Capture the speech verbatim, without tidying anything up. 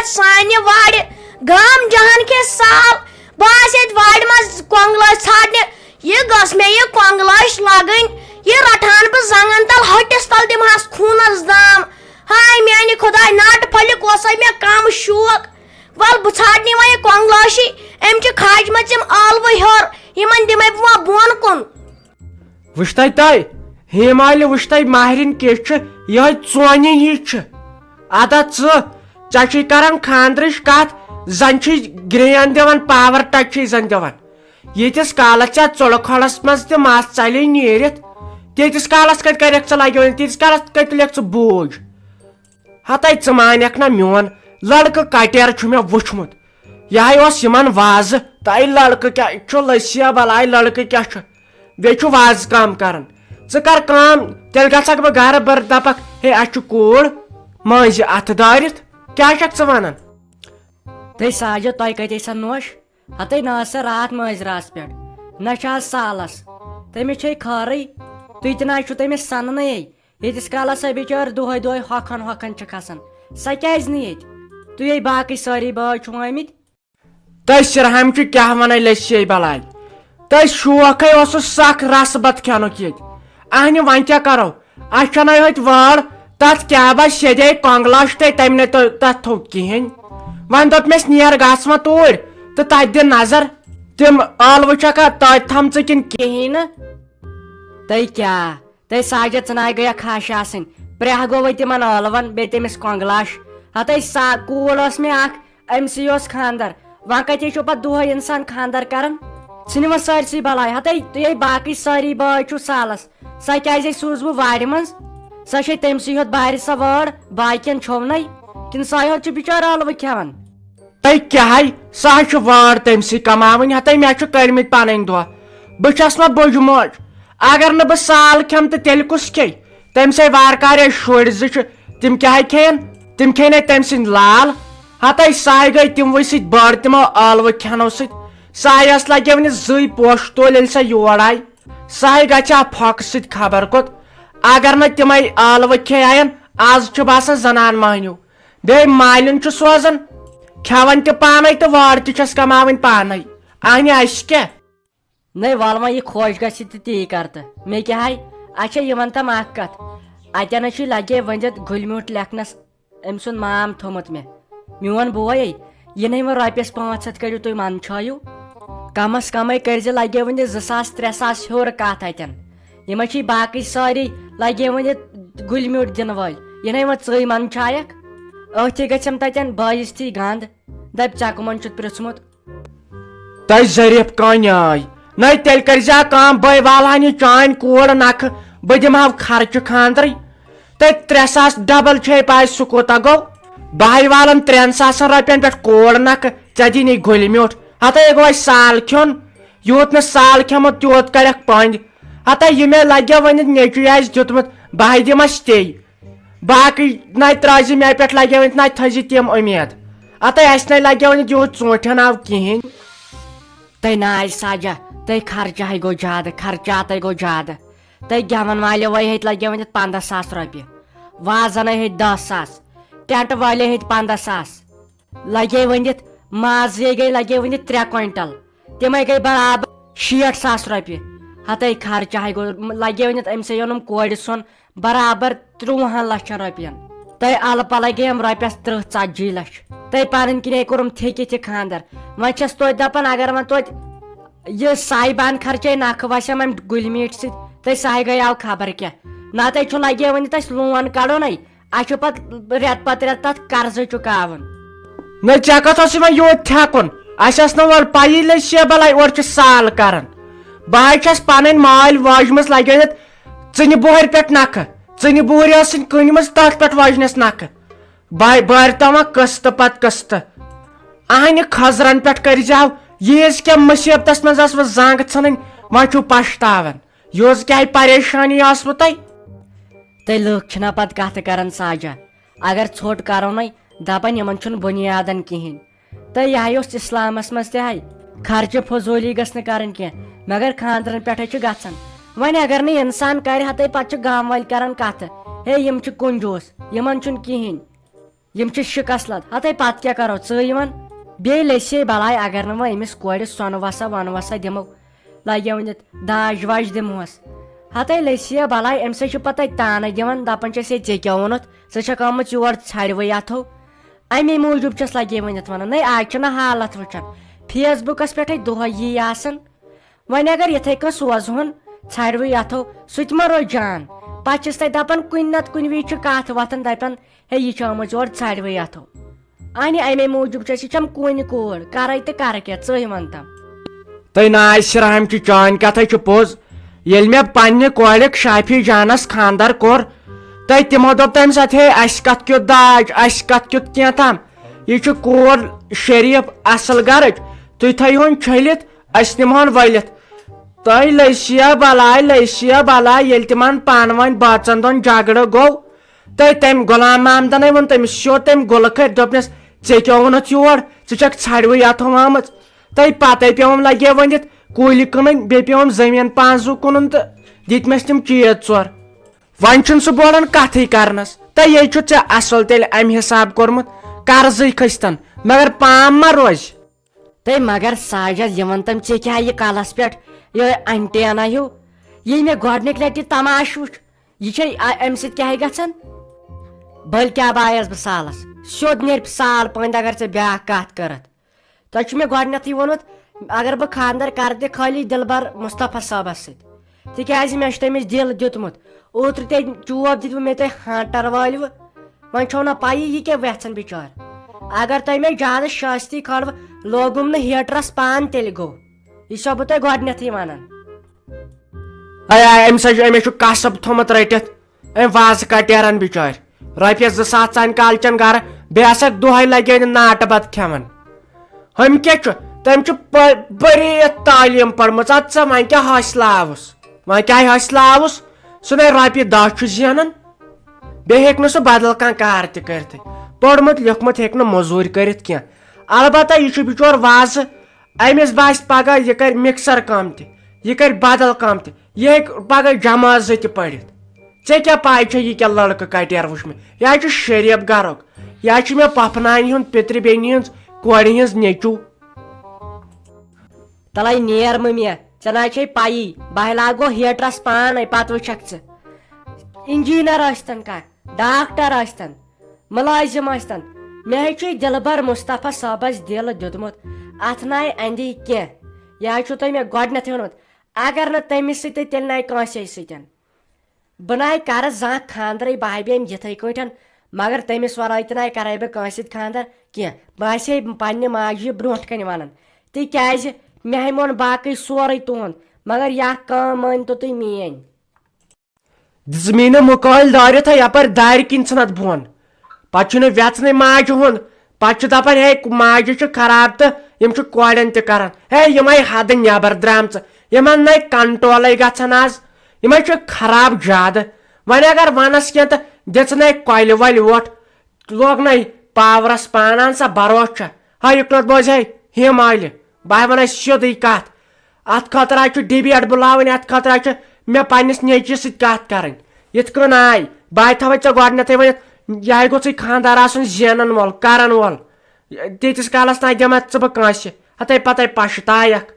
سانہِ وارِ گام جہان کھے سال۔ بہٕ آسہٕ ییٚتہِ وارِ منٛز کۄنٛگہٕ لٲج ژھانٛڈنہِ۔ یہِ گٔژھ مےٚ یہِ کۄنٛگہٕ لٲج لگٕنۍ۔ یہِ رٹہٕ ہن بہٕ زنٛگن تل، ۂٹِس تل دِمہٕ ہس خوٗنس دام۔ ہاے میانہِ خداے، ناٹہٕ پھٔلہِ کوسے مےٚ کم شوق۔ ول بہٕ ژھانٛڈنہِ وۄنۍ یہِ کۄنٛگہٕ لٲشی۔ أمۍ چھِ کھاجمژٕ یِم ٲلوٕ ہیوٚر۔ یِمن دِمے بہٕ وۄنۍ بۄن کُن۔ وٕچھ تَے تۄہہِ، ہیمالہِ وٕچھ تَے ماہرِنۍ کِژھ چھِ، یِہوٚے ژونہِ ہِش چھِ۔ اَدا ژٕ، ژےٚ چھُے کران خانٛدرٕچ کَتھ، زَن چھُے گرٛین دِوان، پاور ٹچ چھُے زَن دِوان۔ ییٖتِس کالَس ژےٚ ژُلہٕ کھۄڈَس منٛز تہِ مَس ژَلے نیٖرِتھ، تیٖتِس کالَس کَتہِ کَرٮ۪کھ ژٕ لَگہِ وۄنۍ، تیٖتِس کالَس کَتہِ تُلٮ۪کھ ژٕ بوٗج؟ ہتے ژٕ مانکھ نہ میون لڑکہٕ کٹیر چھُ مےٚ وُچھمُت۔ یہِ ہاے اوس یِمن وازٕ۔ تۄہہِ لڑکہٕ کیٛاہ چھُ لٔسیا بلاے، لڑکہٕ کیٛاہ چھُ؟ بیٚیہِ چھُ وازٕ کٲم کران۔ ژٕ کر کٲم، تیٚلہِ گژھکھ بہٕ گرٕ، بہٕ دپکھ، ہے، اسہِ چھُ کوٗر مٲنٛزِ اتھٕ دٲرِتھ۔ کیٛاہ چھکھ ژٕ ونان؟ تہٕ ساجد، تۄہہِ کتہِ سۄ نوش؟ ہتے نہ ٲس سۄ راتھ مٲنٛزِ راتس پٮ۪ٹھ، نہ چھِ آز سالس۔ تٔمِس چھے خٲرٕے، تُہۍ تہِ نہ حظ چھُو تٔمِس سننٕے۔ ییٖتِس کالس سۄ بِچٲر دۄہے دۄہے ہۄکھان ہۄکھان چھِ کھسان، سۄ کیٛازِ نہٕ ییٚتہِ؟ تُہۍ ہے باقٕے سٲری بٲے چھِو آمٕتۍ۔ تۄہہِ سِرہامہِ چھُ کیٛاہ وَنان لٔسۍ ہے بلاے؟ تۄہہِ شوقے اوسُس سَکھ رَسہٕ بَتہٕ کھٮ۪نُک ییٚتہِ۔ اَہنہِ وۄنۍ کیٛاہ کَرو؟ اَسہِ چھَنہٕ یہِ ہوٚتہِ وٲر، تَتھ کیٛاہ باسہِ سیٚدے کۄنٛگلَس تہٕ تَمہِ نے تۄ-، تَتھ تھوٚو کِہیٖنۍ۔ وۄنۍ دوٚپ مےٚ، نیر گژھ وۄنۍ توٗرۍ تہٕ تَتہِ دِ نظر، تِم ٲلوٕ چھَکھا تَتہِ تھَمژٕ کِنہٕ کِہیٖنۍ نہٕ؟ تۄہہِ کیٛاہ؟ تہٕ ساجد، ژٕ ناے گٔیکھ خاش آسٕنۍ۔ پرٛیہ گوٚوے تِمن ٲلون، بیٚیہِ تٔمِس کۄنٛگلاش۔ ہتے سا کوٗر ٲس مےٚ اکھ، أمۍ سٕے اوس خانٛدر۔ وۄنۍ کتہِ چھُ پتہٕ دۄہے انسان خانٛدر کران؟ ژھٕنہِ وۄنۍ سٲرسٕے بلاے۔ ہتے تُہۍ باقٕے سٲری بٲے چھِو سالس۔ سۄ کیازے سوٗز بہٕ وارِ منٛز؟ سۄ چھے تٔمۍ سٕے ہوت بارِ سۄ وٲر، باقین چھوٚو نے۔ کِنہٕ سۄے ہوت چھِ بِچٲر ٲلوٕ کھٮ۪وان؟ تۄہہِ کیٛاہ ہے؟ سۄ حظ چھِ وٲر تٔمۍ سٕے کماوٕنۍ، ہتے مےٚ چھُ کٔڑمٕتۍ پنٕنۍ دۄہ۔ بہٕ چھَس نہ بٔجموج۔ اگر نہٕ بہٕ سال کھٮ۪مہٕ تہٕ تیٚلہِ کُس کھیٚیہِ؟ تٔمۍ سٕے وارٕ کارے شُرۍ زٕ چھِ، تِم کیٛاہ ہے کھیٚین؟ تِم کھیٚن ہے تٔمۍ سٕنٛدۍ لال۔ ہتے ساے گٔے تِموٕے سۭتۍ بٔڑ، تِمو ٲلوٕ کھٮ۪نو سۭتۍ۔ سایس لگیو نہٕ زٕے پوشہٕ تولۍ ییٚلہِ سۄ یور آیہِ۔ سۄ ہے گژھِ ہا پھۄکہٕ سۭتۍ خبر کوٚت۔ اگر نہٕ تِمے ٲلوٕ کھیٚیَن، از چھُ باسان زنان مہنیو۔ بیٚیہِ مالِن چھُ سوزان، کھٮ۪وان تہِ پانے تہٕ وٲر تہِ چھَس کماوٕنۍ پانے۔ اہنہِ اَسہِ کیٛاہ؟ نَے وَلہٕ وۄنۍ یہِ خۄش گژھِ تہٕ تی کر تہٕ۔ مےٚ کیٛاہ ہے؟ اچھا، یہِ وَن تَم اَکھ کَتھ۔ اَتٮ۪ن حظ چھُے لَگے ؤنِتھ گُلۍ میوٗٹھ لیکھنَس أمۍ سُنٛد مام تھوٚمُت مےٚ۔ میون بوے، یہِ نَے وۄنۍ رۄپیَس پانٛژھ ہَتھ کٔرِو تُہۍ منٛدچھٲیِو۔ کمس کمے کٔرۍ زِ لگے وۄنۍ زٕ ساس ترٛےٚ ساس ہیوٚر کتھ اتٮ۪ن۔ یِمے چھِ باقٕے سٲری لگے وۄنۍ گُلۍ میوٗٹھ دِنہٕ وٲلۍ۔ یہِ نے وۄنۍ ژٕے منٛدچھایکھ، أتھۍ گژھٮ۪م تتٮ۪ن بٲیِس تھی گنٛد۔ دپہِ، ژےٚ کٕمن چھُتھ پرٛژھمُت؟ تۄہہِ ظریف کانٛہہ نیاے۔ نَے تیٚلہِ کٔرۍ زِ اکھ کٲم، بٲے والہٕ ہن یہِ چٲنۍ کوٗر نکھٕ، بہٕ دِمہٕ ہاو خرچہٕ خانٛدرٕے۔ تہٕ ترٛےٚ ساس ڈبل چھے پاے سُہ کوٗتاہ گوٚو؟ بہٕ ہاے والن ترٛٮ۪ن ساسن رۄپین پٮ۪ٹھ کوڑ نکھٕ، ژےٚ دِنی گُلۍ میوٗٹھ۔ ہتا یہِ گوٚو اَسہِ سال کھیوٚن، یوٗت نہٕ سال کھٮ۪مو تیوٗت کڑکھ پنٛد۔ ہتا یہِ مےٚ لگیو ؤنِتھ نیٚچوٗ آسہِ دیُتمُت، بہٕ ہاے دِمس تے۔ باقٕے نَے ترٛٲے زِ مےٚ پٮ۪ٹھ لگیو ؤنِتھ، نَے تھٲے زِ تِم اُمید۔ ہتا اَسہِ نَے لگیو ؤنِتھ یوٗت ژوٗنٛٹھٮ۪ن آو کِہیٖنۍ۔ تہٕ نہ آے سجا، تہٕ خرچہٕ ہاے گوٚو زیادٕ، خرچاتَے گوٚو زیادٕ۔ تہٕ گٮ۪وَن والٮ۪و وَے ہیٚتۍ لَگے ؤنِتھ پنٛداہ ساس رۄپیہِ، وازَن ہے ہیٚتۍ دَہ ساس، ٹٮ۪نٛٹ وٲلۍ ہے ہیٚتۍ پنٛداہ ساس، لَگے ؤنِتھ مازٕے گٔے لَگے ؤنِتھ ترٛےٚ کویِنٹَل، تِمَے گٔے برابر شیٹھ ساس رۄپیہِ۔ ہَتَے خرچہٕ ہَے گوٚو، لَگے ؤنِتھ أمۍ سٕے اوٚنُم کورِ سۄن برابر ترٛوُہَن لَچھَن رۄپیَن۔ تہٕ اَلہٕ پَلَے گٔے یِم رۄپیَس تٕرٛہ ژَتجی لَچھ۔ تہٕ پَنٕنۍ کِنۍ کوٚرُم ٹھیکہِ تہِ خانٛدَر۔ وۄنۍ چھَس توتہِ دَپان، اگر وۄنۍ توتہِ یہِ ساے بان خرچے نکھٕ وسٮ۪م امہِ گُلۍ میٖٹھۍ سۭتۍ، تہٕ ساے گٔیاو خبر کیٛاہ۔ نتہٕ چھُ لگے وۄنۍ تتھ لون کڑُن ہے، اسہِ چھُ پتہٕ رٮ۪تہٕ پتہٕ رٮ۪تہٕ تتھ قرضہٕ چُکاوُن۔ نہ، ژےٚ کتھ اوسُے وۄنۍ یوٗت تھٮ۪کُن؟ اسہِ ٲس نہٕ اورٕ پَیی لٔج شیبلے اورٕ چھِ سال کران۔ بہٕ ہاے چھَس پنٕنۍ مٲلۍ وٲجمٕژ لگٲوِتھ ژٕنہِ بۄہرِ پٮ۪ٹھ نکھٕ۔ ژٕنہِ بۄہرِ ٲسٕنۍ کٕنمٕژ، تتھ پٮ۪ٹھ وٲجنس نکھٕ۔ بے-، بٲرۍ تام قٕسطہٕ پتہٕ قٕسطہٕ۔ اہنہِ خزرن پٮ۪ٹھ کٔرۍ زیو، ییٖژ کیٛاہ مُصیبتس منٛز ٲسوٕ زنٛگ ژھٕنٕنۍ، وۄنۍ چھِو پشتاوان۔ یُہُس کیٛاہ پریشٲنی ٲسوٕ تۄہہِ؟ تہٕ لُکھ چھِنہ پتہٕ کتھٕ کران ساجا، اگر ژھوٚٹ کرو نے، دپان یِمن چھُنہٕ بُنیادن کِہیٖنۍ۔ تہٕ یہِ ہاے اوس اسلامس منٛز تہِ ہاے، خرچہٕ فضوٗلی گٔژھ نہٕ کرٕنۍ کینٛہہ، مگر خانٛدرن پٮ۪ٹھے چھُ گژھان۔ وۄنۍ اگر نہٕ انسان کرِ ہا، تہٕ پتہٕ چھِ گامہٕ وٲلۍ کران کتھٕ، ہے، یِم چھِ کنجوٗس، یِمن چھُنہٕ کِہیٖنۍ۔ یِم چھِ شِکس لد۔ ہتے پتہٕ کیٛاہ کرو، ژٕے وَن۔ بیٚیہِ لٔسۍ ہے بلاے، اگر نہٕ وۄنۍ أمِس کورِ سۄنہٕ وسا وۄنہٕ وسا دِمو، لگہِ ؤنِتھ داج واج دِمہوس۔ ہتے لٔسۍ ہے بلاے، أمِس ہے چھِ پتہٕ تانہٕ دِوان، دپان چھِ أسۍ ہے، ژےٚ کیٛاہ ووٚنُتھ؟ ژٕ چھکھ آمٕژ یور ژھرِوٕے اتھو۔ امی موٗجوٗب چھس لگے ؤنِتھ ونان، نے آز چھِنہٕ حالت وٕچھان۔ فیس بُکس پٮ۪ٹھے دۄہے یی آسان۔ وۄنۍ اگر یِتھے کٔنۍ سوزہون ژھرِوٕے اتھو، سُہ تہِ ما روزِ جان؟ پتہٕ چھِس تتہِ دپان، کُنہِ نتہٕ کُنہِ وِزِ چھِ کتھ وۄتھان، دپان، ہے، یہِ چھِ آمٕژ یور ژھرِوٕے اتھو۔ اہنہِ، امے موٗجوٗب چھِ أسۍ، یہِ چھم کُنہِ کوٗر، کرے تہٕ کرٕ کیٛاہ، ژٕے ون تم۔ تہٕ ناصر احمد چھِ چٲنۍ کتھے چھِ پوٚز۔ ییٚلہِ مےٚ پننہِ کورِ شافی جانس خاندر کوٚر، تہٕ تِمو دوٚپ تمہِ ساتہٕ، ہے، اسہِ کتھ کیُتھ داج، اسہِ کتھ کیُتھ کینٛہہ تام، یہِ چھِ کوٗر شریف اصل گرٕچ، تُہۍ تھٲیہون چھٔلِتھ، أسۍ نِمہون ؤلِتھ۔ تہٕ لٔسیا بلاے، لٔسیا بلاے، ییٚلہِ تِمن پانہٕ ؤنۍ بٲژن دۄن جھگڑٕ گوٚو، تہٕ تٔمۍ غلام محمدن ووٚن تٔمِس سیوٚد، تٔمۍ گُلہٕ کھٔتۍ، دوٚپنس، ژےٚ کیٛاہ ووٚنُتھ یور؟ ژٕ چھکھ ژھرِوٕے اتھو آمٕژ۔ تہٕ پتے پیوم لگے ؤنِتھ کُلۍ کٕنٕنۍ، بیٚیہِ پیوم زٔمیٖن پانٛژھ زٕ کٕنُن، تہٕ دِتمس تِم چیٖز ژور۔ وۄنۍ چھُنہٕ سُہ بولان کتھٕے کرنس۔ تہٕ یے چھُ ژےٚ اصل تیٚلہِ امہِ حساب کوٚرمُت، قرضٕے کھٔسۍتن، مگر پام ما روزِ؟ تہٕ مگر ساجد، یہِ وَن تَم، ژےٚ کیٛاہ یہِ کَلَس پٮ۪ٹھ یِہوٚے antenna ہیوٗ؟ ییٚلہِ مےٚ گۄڈٕنِکۍ لَٹہِ یہِ تماشہٕ وٕچھ، یہِ چھے، اَ-، اَمہِ سۭتۍ کیٛاہ گژھان؟ بٔلۍ کیٛاہ بایَس بہٕ سالَس؟ سیوٚد نیرِ سال پٔنٛدۍ اگر ژےٚ بیٛاکھ کَتھ کٔرٕتھ۔ تۄہہِ چھُ مےٚ گۄڈٕنٮ۪تھٕے ووٚنمُت، اگر بہٕ خانٛدر کَرٕ تہِ خٲلی دِلبر مصطفیٰ صٲبَس سۭتۍ، تِکیٛازِ مےٚ چھُ تٔمِس دِل دیُتمُت۔ اوترٕ تہِ چوب دِتوٕ مےٚ تۄہہِ ہانٹر وٲلوٕ۔ وۄنۍ چھو نہ پَیی یہِ کیٛاہ وٮ۪ژھان بِچار۔ اگر تۄہہِ مےٚ زیادٕ شٲستی کھٲلوٕ، لوگُم نہٕ ہیٹرس پان، تیٚلہِ گوٚو۔ یہِ چھسو بہٕ تۄہہِ گۄڈٕنٮ۪تھٕے وَنان۔ اے، اے، أمِس حظ چھُ، أمِس چھُ کسب تھوٚمُت رٔٹِتھ۔ أمۍ وازٕ کٹیرن بِچٲرۍ۔ رۄپیَس زٕ ساس ژانہِ کالچن گرٕ، بیٚیہِ آسکھ دۄہے لگے ناٹہٕ بتہٕ کھٮ۪وان۔ ہُمۍ کیٛاہ چھُ؟ تٔمۍ چھُ پ-، پٔرِتھ تعلیٖم پٔرمٕژ۔ اَدٕ سا وۄنۍ کیٛاہ حٲصلہٕ آوُس؟ وۄنۍ کیٛاہ حٲصلہٕ آوُس؟ سُہ نے رۄپیہِ دَہ چھُ زینان۔ بیٚیہِ ہیٚکہِ نہٕ سُہ بدل کانٛہہ کار تہِ کٔرِتھٕے۔ پوٚرمُت لیوٚکھمُت ہیٚکہِ نہٕ مٔزوٗرۍ کٔرِتھ کینٛہہ۔ البتہ یہِ چھُ بِچور وازٕ۔ أمِس باسہِ پگاہ یہِ کرِ مِکسر کٲم تہِ، یہِ کرِ بدل کٲم تہِ، یہِ ہیٚکہِ پگاہ جمٲژ تہِ پٔرِتھ۔ ژےٚ کیٛاہ پَے چھےٚ یہِ کیٛاہ لڑکہٕ کٹیر وُچھ مےٚ؟ یہِ حظ چھُ شریف گرُک۔ یہِ حظ چھُ مےٚ پۄپھٕ نانہِ ہُنٛد، پِترِ بیٚنہِ ہٕنٛز کورِ ہٕنٛز نیٚچوٗ۔ تَلَے نیر مٔمِیہ، ژےٚ نہ حظ چھے پَیی، بہٕ لاگو ہیٹرَس پانَے، پَتہٕ وٕچھَکھ ژٕ۔ انجینئر ٲسۍتَن کانٛہہ، ڈاکٹر ٲسۍتَن، مُلٲزِم ٲسۍتَن، مےٚ حظ چھُے دِلبر مصطفیٰ صٲبَس دِل دیُتمُت، اَتھ نَے اَندی کینٛہہ۔ یہِ حظ چھُو تۄہہِ مےٚ گۄڈٕنٮ۪تھٕے ووٚنمُت، اگر نہٕ تٔمِس سۭتۍ، تیٚلہِ نَے کٲنٛسے سۭتۍ۔ بہٕ نَے کَرٕ زانٛہہ خانٛدرٕے بہٕ بیٚنہِ یِتھَے کٲٹھۍ، مگر تٔمِس وَرٲے تہِ نَے کَرَے بہٕ کٲنٛسہِ سۭتۍ خانٛدر کینٛہہ۔ بہٕ آسہِ ہے پنٛنہِ ماجہِ یہِ برٛونٛٹھ کَنہِ وَنان، تِکیٛازِ مےٚ ہے مون باقٕے سورُے تُہُنٛد، مگر یہِ اَکھ کٲم مٲنۍتو تُہۍ میٛٲنۍ۔ دِژ مےٚ نہٕ مُکٲلۍ دٲرِتھ یپٲرۍ دارِ کِنۍ ژھٕنتھ بۄن۔ پتہٕ چھُنہٕ وٮ۪ژنٕے ماجہِ ہُنٛد۔ پتہٕ چھُ دپان، ہے، ماجہِ چھُ خراب تہٕ یِم چھِ کورٮ۪ن تہِ کران۔ ہے، یِمے حدٕ نٮ۪بر درامژٕ۔ یِمن نے کنٹرولے گژھان از۔ یِمے چھِ خراب زیادٕ۔ وۄنۍ اگر ونس کینٛہہ تہٕ دِژٕنے کۄلہِ وۄلہِ وۄٹھ۔ لوگ نَے پاورس پانہٕ، اہن سا، بروسہٕ چھا؟ ہا، یِتھ کٔنۍ بوزِ ہے ہِم ٲلہِ۔ بہٕ ہا وَنَے سیوٚدُے کَتھ۔ اَتھ خٲطرٕ حظ چھُ ڈِبیٹ بُلاوٕنۍ، اَتھ خٲطرٕ حظ چھُ مےٚ پنٛنِس نیٚچوِس سۭتۍ کَتھ کَرٕنۍ۔ یِتھ کٔنۍ آے، بہٕ ہا تھاوَے ژےٚ گۄڈٕنٮ۪تھٕے ؤنِتھ، یہِ ہا گوٚژھُے خانٛدار آسُن زینَن وول، کَرَن وول۔ تیٖتِس کالَس نہ دِمَتھ ژٕ بہٕ کٲنٛسہِ۔ ہَتَے پَتَے پَشتایَکھ۔